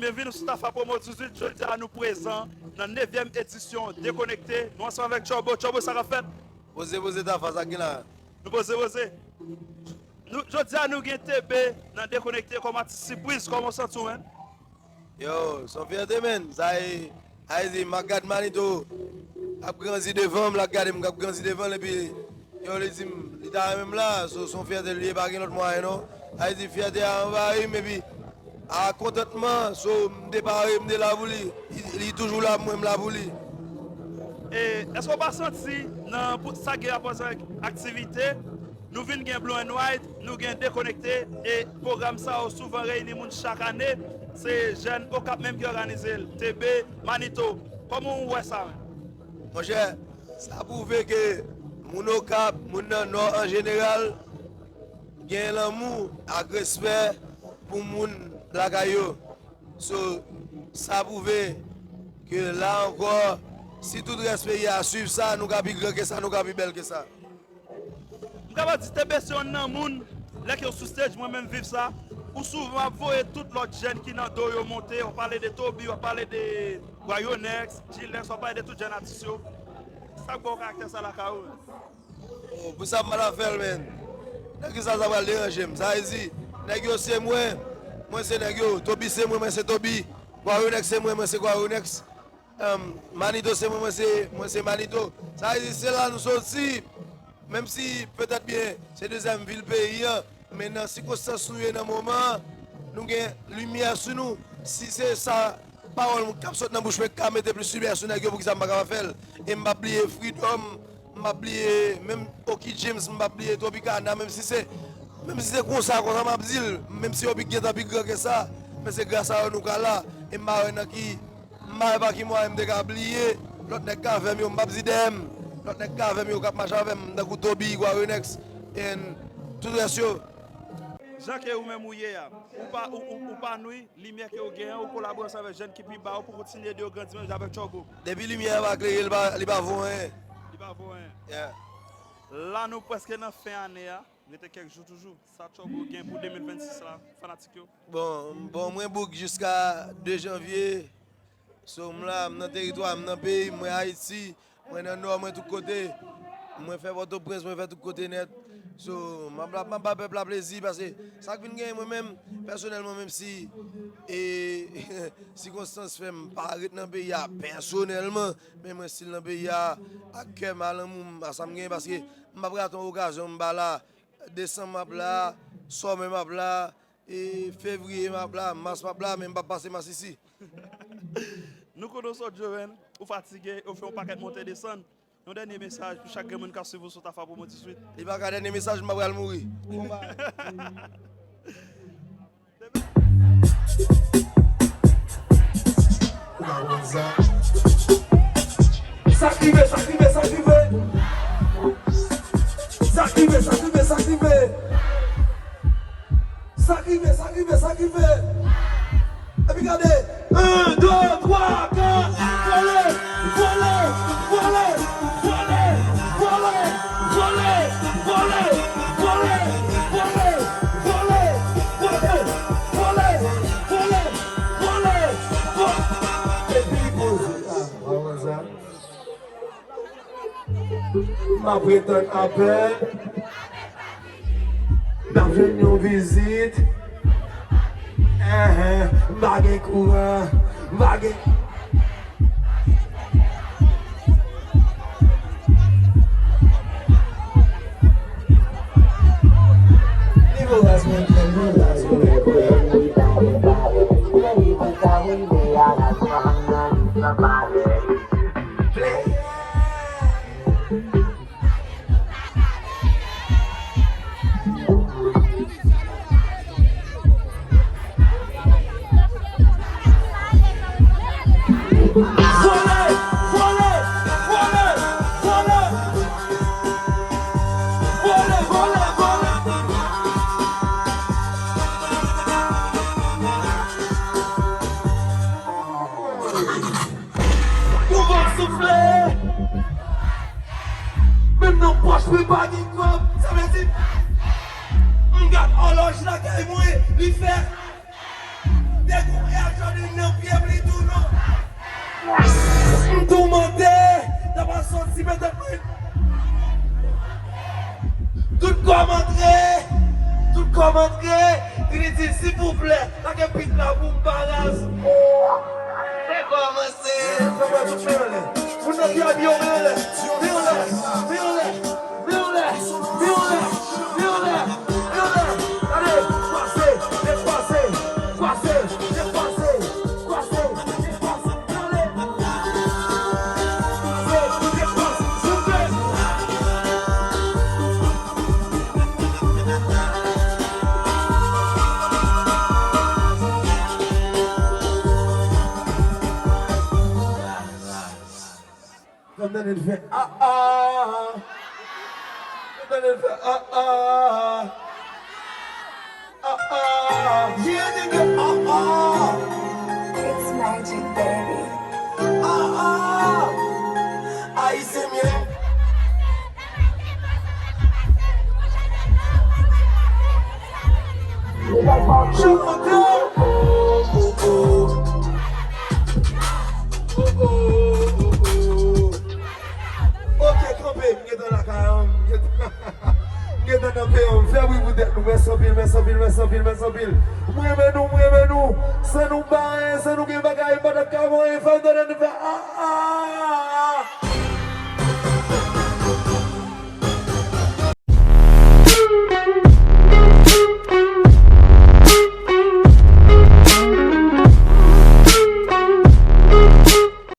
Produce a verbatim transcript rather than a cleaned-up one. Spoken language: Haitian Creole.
Byenvini sou Tafa Promo dizuit. Jodi a nou prezan nan nevyèm edisyon Dekonekte. Nou ansanm avèk Tchòbo. Tchòbo, sa k ap fèt? Poze, poze, Tafa, sa k gen la? Nou poze, poze. Nou, jodi a nou gen T B nan Dekonekte kòm atis sipriz. Kòman w santi w, menn? Yo, se yon fyète, menn. Sa e, sa e di, m ap gad Manito ap grandi devan m, l ap gade m k ap grandi devan l, epi yo, li di m, li ta renmen m la, so, se yon fyète l ye, pa gen lòt mwayen, non. Sa e di, fyète a anvayi m, epi a kontantman, so, m te pare, m te la pou li. Li, li toujou la pou mwen, m la pou li. E, èske w pa santi, nan pou, sa gen rapò avèk aktivite, nou vin gen Blue and White, nou gen Dekonekte, e pwogram sa yo souvan reyini moun chak ane. Se jèn Okap menm ki òganize l. T B, Manito, kòman w wè sa menm? Monchè, sa pwouve ke moun Okap, moun nan Nò an jeneral, gen lanmou ak respè pou moun lakay yo. So, sa pwouve ke la ankò, si tout rès peyi a swiv sa, nou ka pi gran ke sa, nou ka pi bèl ke sa. M kapab di T B se yonn nan moun, lè ke w sou stage, mwen menm viv sa, ou souvan ap voye tout lòt jèn ki nan do yo monte, w ap pale de Toby, w ap pale de Gwayonex, G-Lex, w ap pale de tout jèn atis yo. Sa k ba w karaktè sa lakay ou? Oh, pou sa m pa ta fè l, menn. Nèg sa, sa pral deranje m. Sa vle di, nèg yo se mwen, mwen se nèg yo. Toby se mwen, mwen se Toby. Gwayonex se mwen, mwen se Gwayonex. Em, Manito se mwen, mwen se, mwen se Manito. Sa vle di, se la nou soti. Menm si, petèt byen, se dezyèm vil peyi an, men nan sikonstans nou ye nan moman an, nou gen limyè sou nou. Si se sa, pawòl k ap sot nan bouch mwen k ka mete plis limyè sou nèg yo, poukisa m pa kapab fè l? E m p ap bliye Freedom, m p ap bliye menm Oki James, m p ap bliye Tropicana, menm si se, menm si se konsa, konsa m ap di l, menm si yo pi gentan pi gran ke sa, men se gras a yo nou ka la. E m pa wè nan ki, m pa wè pa ki mwayen m te ka bliye lòt nèg k avè m yo, m p ap di dèyè m, lòt nèg k avè m yo k ap mache avè m, tankou Toby, Gwayonex, and tout rès yo. Jan ke ou menm ou ye a, ou pa, ou, ou, ou pa nwi limyè ke ou genyen, ou kolabore ansanm avèk jèn ki pi ba ou pou kontinye ede yo grandi menm jan avèk Tchòbo. Depi limyè a pa klere, li pa, li pa vo anyen. Li pa vo anyen. Yeah. La nou prèske nan fen ane a, rete kèk jou toujou. Sa Tchòbo gen pou de mil vennsis la, fanatik yo? Bon, bon, mwen book jiska de janvye. So, m la, m nan teritwa, m nan peyi, mwen Ayiti, mwen nan Nò, mwen tout kote. Mwen fè Pòtoprens, mwen fè tout kote nèt. So, m ap, m ap ba pèp la plezi, paske sa k vin genyen mwen menm, pèsonèlman, menm si, e, sikonstans fè m pa ret nan peyi a pèsonèlman, men mwen still nan peyi a, ak kè m, a lanmou m, a sa m genyen, paske m p ap rate yon okazyon, m pa la, desanm m ap la, sòmè m ap la, e fevriye m ap la, mas m ap la, men m p ap pase mas isi. Nou konnen w sot Joven, ou fatige, ou fè yon pakèt monte desann. Yon dènye mesaj pou chak grenn moun k ap swiv ou sou Tafa Promo dizuit. Li pa ka dènye mesaj, m pa pral mouri. Ou pa konn sa. Sa k rive, sa k rive, sa k rive. Sa k rive, sa k rive, sa k rive. Sa k rive, sa k rive, sa k rive. Epi gade. En, de, twa, kat. Vole, vole, vole. Epi poze. Ah, w a wè sa? M ap ret tann apèl. M ap jwenn yon vizit. Enhen, m pa gen kouran. M pa gen. Nivo raz mwen trè lou. Vole, vole, vole, vole. Vole, vole, vole. Yon van soufle. Menm nan pòch mwen pa gen kòb. Sa vle di, m gad òlòj lakay mwen, li fè. Nèg ou Air Jordan nan pye m li tou non. M toumante, ta pa sòti mete mwen. Tout kò m antre, tout kò m antre, li di silvouplè, lage beat la pou m pa raz. Se kòmanse. Fè mwen tout men anlè. Moun nan ki abiye yo men anlè. Men anlè, men anlè. Vire w lè, vire w lè, vire w lè, vire w lè. Gade, pase, depase, pase, depase, pase, depase, gade. Pase, depase, souple. Fè m tande l fè ah ah. Fè m tande l fè ah ah. Ah ah. Yeah, nigga, ah ah. It's magic, baby. Ah ah. Ayisyen m ye. Chante. Ok, kanpe, m gentan lakay an, m gentan, m gentan nan peyi an, m fè bri pou tèt nou, mèsi anpil, mèsi anpil, mèsi anpil, mèsi anpil. M renmen nou, m renmen nou, san nou pa anyen, san nou gen bagay, m pa t ap ka mouri, fè m tande n fè ah ah.